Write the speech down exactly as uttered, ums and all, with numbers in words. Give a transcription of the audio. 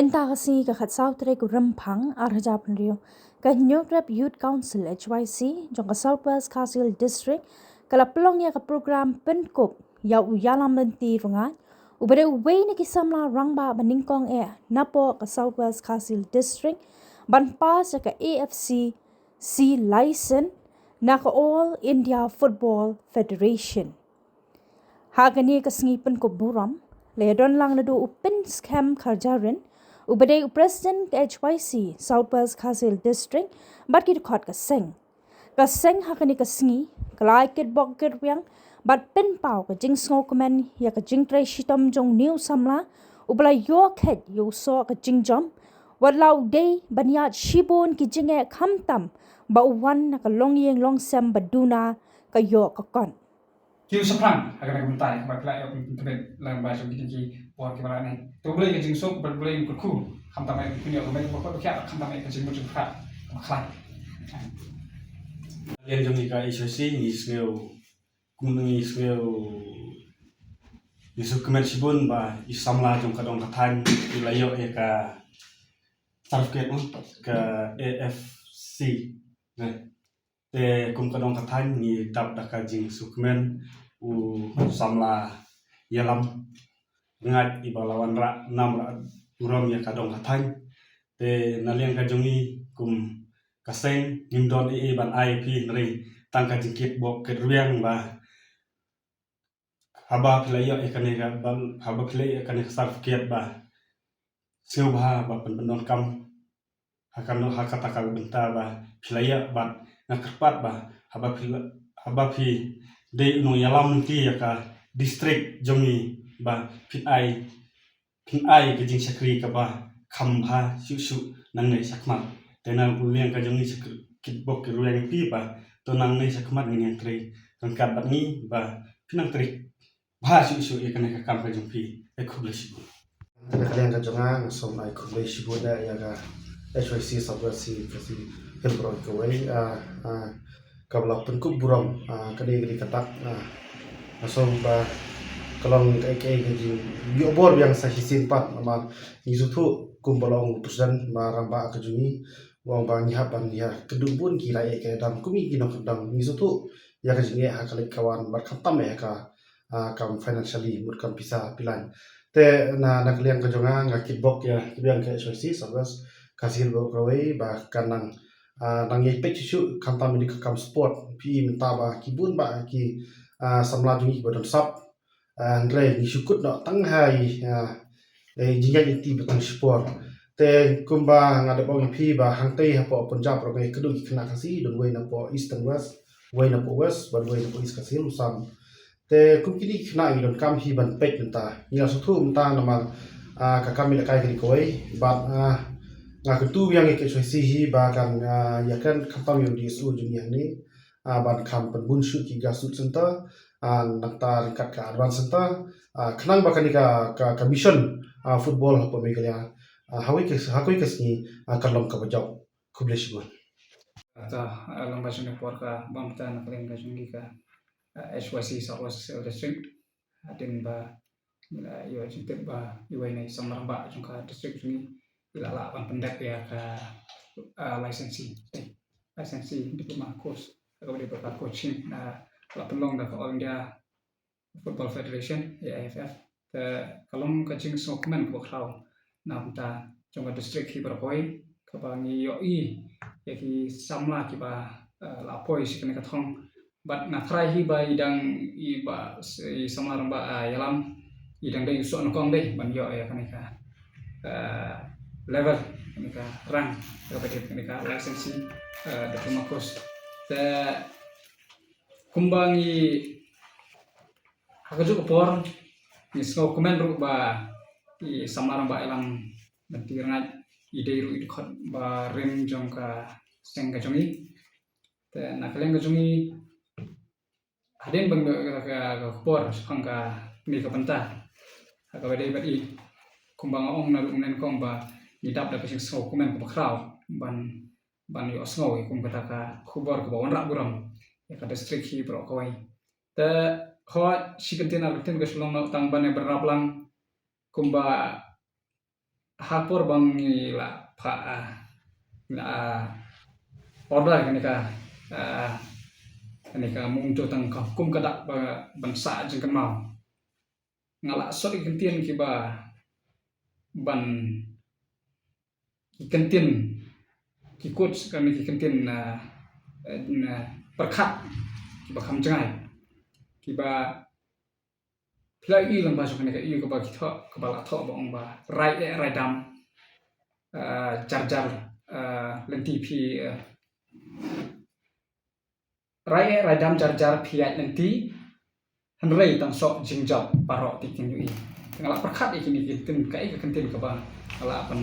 Mynta ka sngi ka khatsaw tarik u Rymphang ar hajar hynriew, ka Hynñiewtrep Youth Council, H Y C, jong ka South West Khasi Hills District ka la pynlong ïa ka program pynkup ïa u ïalam lynti rngait uba dei uwei na ki samla rangbah ba nyngkong eh napoh ka South West Khasi Hills District ban pass ïa ka A F C C license na ka All India Football Federation. Ha kane ka sngi pynkup burom la ïadon lang naduh u Pynskhem Kharjahrin uba dei u President ka H Y C South West Khasi Hills District bad ki dkhot ka seng. Ka seng ha kane ka sngi ka la ai kitbok kitrwiang bad pynpaw ka jingsngewkmen ïa ka jingtrei shitom jong une u samla uba la ïoh khet ïa u soh ka jingjop, wat la u dei ban ïaid shibun ki jingeh khamtam ba u wan na ka longïing longsem ba duna ka ïoh ka kot. Ki u shaphrang ha kane ka bynta kaba phi la ïoh pynpynbeit lyngba jong kine ki por kiba la neh. To U Blei ka jingsuk bad U Blei un kyrkhu, khamtam ïa ka jingpynïoh kaba mei kaba kot ba khiah, khamtam ïa ka jingmut jingpyrkhat kaba khlaiñ. Liang jong ngi ka H Y C ngi sngew, kum ngi sngew, ngi sngewkmen shibun ba i samla jong ka dong ka thaiñ i la ïoh ïa ka certificate, ka A F C. Te kum ka dong ka thaiñ ngi dap da ka jingsngewkmen u samla ïalam rngait iba la wanrah nam rah burom ïa ka dong ka thaiñ. Te na liang ka jong ngi kum ka seng ngim don ei ei ban ai ïa phi, hynrei tang ka jingkitbok kitrwiang ba haba phi la ïoh ïa kane ka, ba haba phi la ïoh ïa kane ka certificate ba sngewbha ba pynpyndonkam ha kano, ha kata ka bynta ba phi la ïoh bad nga kyrpad ba haba phi la, haba phi dei u nongïalam lynti ïa ka district jong ngi ba phin ai, phin ai ka jingshakri kaba kham bha shuh shuh nangne shakhmat. Te na liang ka jong ngi shakri, kitbok kitrwiang ïa phi ba to nangne shakhmat ngin ïa trei ryngkat bad ngi ba phin nang trei bha shuh shuh ïa kane ka kam ka jong phi. Ai khublei shibun. Te na ka liang ka jong nga nga sngewbha ai khublei shibun ïa ka H Y C South West Khasi Hills baroh kawei, ah, ah, kaba la pynkup burom, ah, kane kane ka dak, ah, nga sngewbha ka long kaei kaei ka jingïohbor biang sa shisien pat namar ngi sngewthuh kumba la ong u president ba rangbah ka jong ngi u ong ba ngi hap ban ïa kynduh bun ki laiei ki dam kum ngi ki nongkyndong, ngi sngewthuh ïa ka jingeh ha ka leit ka wan bad khamtam ïa ka ah, kam financially, mut kam pisa pilan. Te na, na ka liang ka jong nga, nga kitbok ïa ki biang ka H Y C South West Khasi Hills baroh kawei ba kan nang, ah, nang ïai peit shuh shuh khamtam ïa ka kam sport. Phi mynta ba ki bun ba ki, ah, samla jong ngi kiba don sap, ah, hynrei ngi shu kut noh tang ha i, ah, eh, jingïaid lynti ba tang shipor. Te kumba nga da ong ïa phi ba hangtei hapoh Punjab ruh ngi kynduh ki khynnah Khasi, don wei napoh East and West, wei napoh West bad wei napoh East Khasi Hills, u sam. Te kum kine ki khynnah ngi donkam hi ban peit mynta. Ngi la sngewthuh mynta namar, ah, ka kam ïalehkai ka dei kawei bad, ah, nga kyntu biang ïa ka H Y C hi ba kan, ah, ïakren khamtam ïa u D S O jong ngi hangne, ah, ban kham pynbun shuh ki grassroots center, ah, nangta ryngkat ka advance center, ah, khnang ba kane ka, ka, ka mission, ah, football hapoh Meghalaya, ah, ha kawei ka, ha kawei ka sngi, ah, kan long kaba jop. Khublei shibun. Kata, ah, lyngba jong ka por kaba mynta na ka liang ka jong ngi ka, ah, H Y C South West Khasi Hills District. Hadien ba ngi la ïoh jingtip ba iwei na i samla rangbah jong ka district jong ngi i la lah ban pyndep ïa ka, ah, licensee, eh, licensee diploma course kaba dei ba ka coaching, ah, la pynlong da ka All India Football Federation, A I F F. Te ka long ka jingsngewkmen kaba khraw na bynta jong ka district hi baroh kawei kaba ngi ïohi ïa ki samla kiba, eh, la poi sha kane ka thong. Bad nga tharai hi ba i dang i ba s-, i samla rangbah, ah, ïalam i dang dei u soh nyngkong dei ban ïoh ïa kane ka, eh, level, kane ka rank, kaba dei kane ka licensee, eh, diploma course. Te kumba ngi ha kajuh ka por ngi sngewkmen ruh ba i samla rangbah ïalam lynti rngait i dei ruh i dkhot ba rim jong ka seng ka jong ngi. Te na ka liang ka jong ngi hadien ba ngi ïoh ka, ka, ka khubor shaphang kane ka bynta ha kaba dei bad i, kumba nga ong naduh mynne nyngkong ba ngi dap da ka jingsngewkmen kaba khraw ban ban ïohsngew ïa kum kata ka khubor kaba wanrah burom ïa ka district hi baroh kawei. Te hooid shi kyntien ar kyntien ka shu long noh tang ban ïa bynrap lang kumba ha por ba ngi la pha, ah, la, ah, order kane ka, ah, kane ka mung to tang ka hukum ka dak ba ban sah jingkynmaw. Nga la sot ki kyntien kiba ban ki kyntien ki quotes kane ki kyntien na, na pyrkhat kiba kham jngai kiba phi la i lang ba jong kane ka i kaba ki thoh kaba la thoh ba ong ba rai eh rai dam, ah, jar jar, ah, lynti phi, ah, rai eh rai dam jar jar phi ïaid lynti. Hynrei tang sok jingjop baroh ti kin ïohi. Nga la pyrkhat ïa kine ki kyntien ka i ka kyntien kaba nga la pyn